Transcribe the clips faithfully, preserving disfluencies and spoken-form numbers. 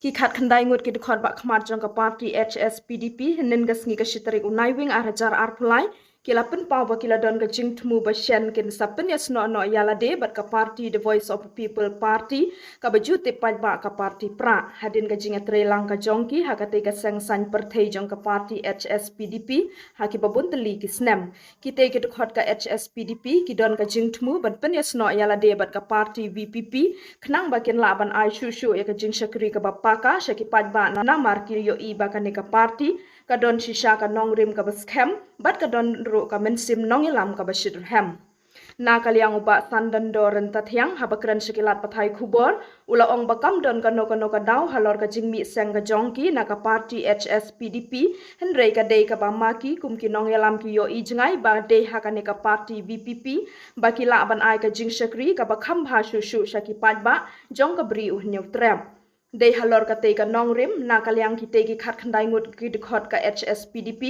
Ki khatkhyndai ngut ki dkhot ba khmat jong ka party H S P D P hynnin ka sngi ka shi tarik u Naiwieng ar hajar arphew lai ki la pynpaw ba ki la don ka jingthmu ba shen kin sa pynïasnoh noh ïa lade bad ka party The Voice of the People Party kaba ju tip paidbah ka party prah. Hadien ka jingïatreilang ka jong ki ha katei ka seng saiñ pyrthei jong ka party H S P D P ha kiba bun tylli ki snem. Kitei ki dkhot ka H S P D P ki don ka jingthmu ban pynïasnoh ïa lade bad ka party V P P khnang ba kin lah ban ai shuh shuh ïa ka jingshakri kaba paka sha ki paidbah namar ki ïohi ba kane ka party ka don shisha ka nongrim kaba skhem bad ka don ruh ka mynsiem nongïalam kaba shitrhem. Na ka liang u Bah Sandon Dor Ryntathiang haba kren sha ki lad pathai khubor u la ong ba kam don kano kano ka daw halor ka jingmih seng ka jong ki na ka party H S P D P, hynrei ka dei kaba ma ki kum ki nongïalam ki ïohi jngai ba dei ha kane ka party V P P ba ki lah ban ai ka jingshakri kaba kham bha shuh shuh sha ki paidbah jong ka Bri u Hynñiewtrep. Dei halor katei ka nongrim, na ka liang kitei ki khatkhyndai ngut ki dkhot ka H S P D P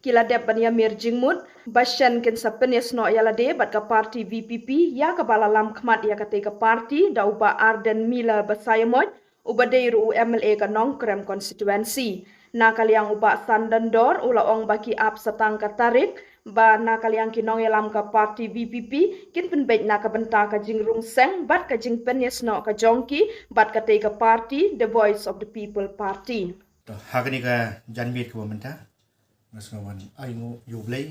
ki la dep ban ïamir jingmut ba shen kin sa pynïasnoh ïa lade bad ka party V P P ïa kaba la lam khmat ïa katei ka party da u Bah Ardent Miller Basaiawmoit uba dei ruh u M L A ka Nongkrem constituency. Na ka liang u Bah Sandon Dor u la ong ba ki ap sa tang ka tarik ba na ka liang ki nongïalam ka party V P P kin pynbeit na ka bynta ka jingrung seng bad ka jingpynïasnoh ka jong ki bad katei ka party The Voice of the People Party. To, ha kane ka janmiet kaba mynta nga sngew ban ai nguh ïa U Blei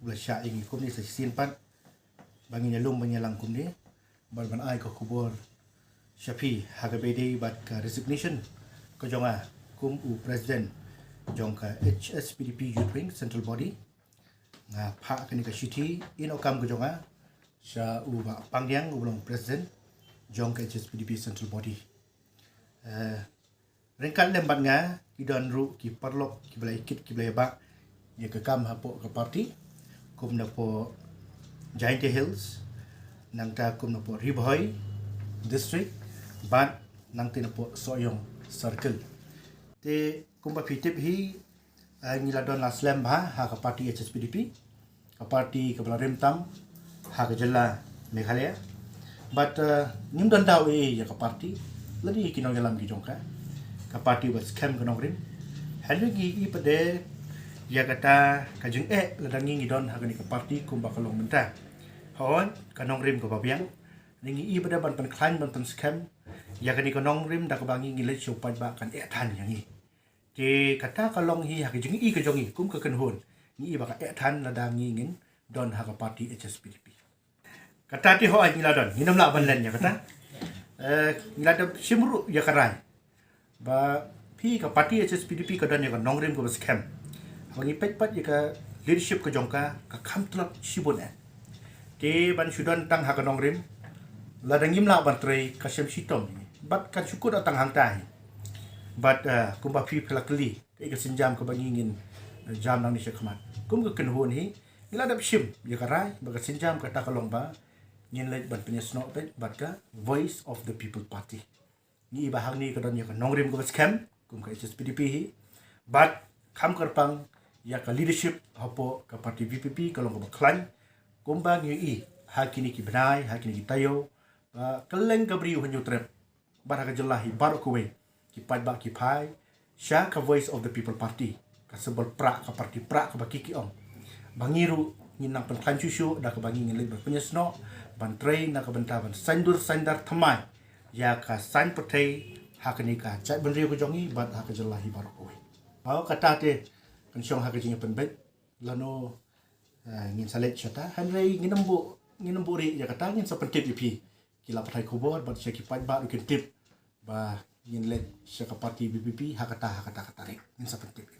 u la shah ïa ngi kumne sa shisien pat ba ngin ïalum ba ngin ïalang kumne bad ban ai ka khubor sha phi ha kaba ïadei bad ka resignation ka jong nga kum u president jong ka H S P D P Youth Wing Central Body. Nga phah kane ka shithi ïa u kam ka jong nga sha u Bah Pangdiang uba long president jong ka H S P D P Central Body. Eh, ryngkat lem bad nga ki don ruh ki paralok kiba la ïakit kiba la ïabah ïa ka kam hapoh ka party kum napoh Jaintia Hills, nangta kum napoh Ri Bhoi District bad nangta napoh Sohiong Circle. Te kumba phi tip hi, eh, ngi la don la slem bha ha ka party H S P D P, ka party kaba la rim tam ha ka jylla Meghalaya. Bad, eh, ngim don daw ei ei ïa ka party lane ïa ki nongïalam ki jong ka. Ka party ba skhem ka nongrim. Hynrei ngi i pat de ïa kata ka jingeh lada ngi ngi don ha kane ka party kumba ka long mynta. Hooid, ka nongrim kaba biang. Ngi i pat de ban pynkhlaiñ ban pynskhem ïa kane ka nongrim da kaba ngi ngi leit sha u paidbah kan eh than ïa ngi. Te kata ka long hi ha ka jingi ka jong ngi kum ka kynhun. Ngi i ba ka eh than lada ngi ngin don ha ka party H S P D P. Kata te hooid ngi la don, ngin ym lah ban len ïa kata. Eh, ngi la dep shim ruh ïa ka rai ba phi ka party H S P D P ka don ïa ka nongrim kaba skhem. Haba ngi peit pat ïa ka leadership ka jong ka, ka kham tlot shibun eh. Te ban shu don tang ha ka nongrim lada ngim lah ban trei ka shem shitom. Bad kan shu kut tang hangta hi. Bad, eh, kumba phi phi la kylli kaei ka sienjam kaba ngi ngin, eh, jam nangne sha khmat. Kum ka kynhun hi ngi la dep shim ïa ka rai ba ka sienjam kata ka long ba ngin leit ban pynïasnoh peit bad ka Voice of the People Party. Ngi i ba hangne ka don ïa ka nongrim kaba skhem kum ka H S P D P hi. Bad kham kyrpang ïa ka leadership hapoh ka party V P P ka long kaba khlaiñ. Kumba ngi i ha kine ki bnai ha kine ki taïew ba kylleng ka Bri u Hynñiewtrep bad ha ka jylla hi baroh kawei ki paidbah ki phai sha ka Voice of the People Party, ka symbol prah, ka party prah kaba ki ki ong. Ba ngi ruh ngin nang pynkhlaiñ shuh shuh da kaba ngi ngin leit ban pynïasnoh ban trei na ka bynta ban saiñdur saiñdar thymmai ïa ka saiñ pyrthei ha kane ka jaitbynriew ka jong ngi bad ha ka jylla hi baroh kawei. Ba kata te kan shong ha ka jingpynbeit lano, eh, ngin sa leit shata. Hynrei ngin ym buh, ngin ym buhrieh ïa kata, ngin sa pyntip ïa phi ki lad pathai khubor bad sha ki paidbah ruh kin tip ba ngin leit sha ka party V P P ha kata, ha kata ka tarik. Ngin sa pyntip ïa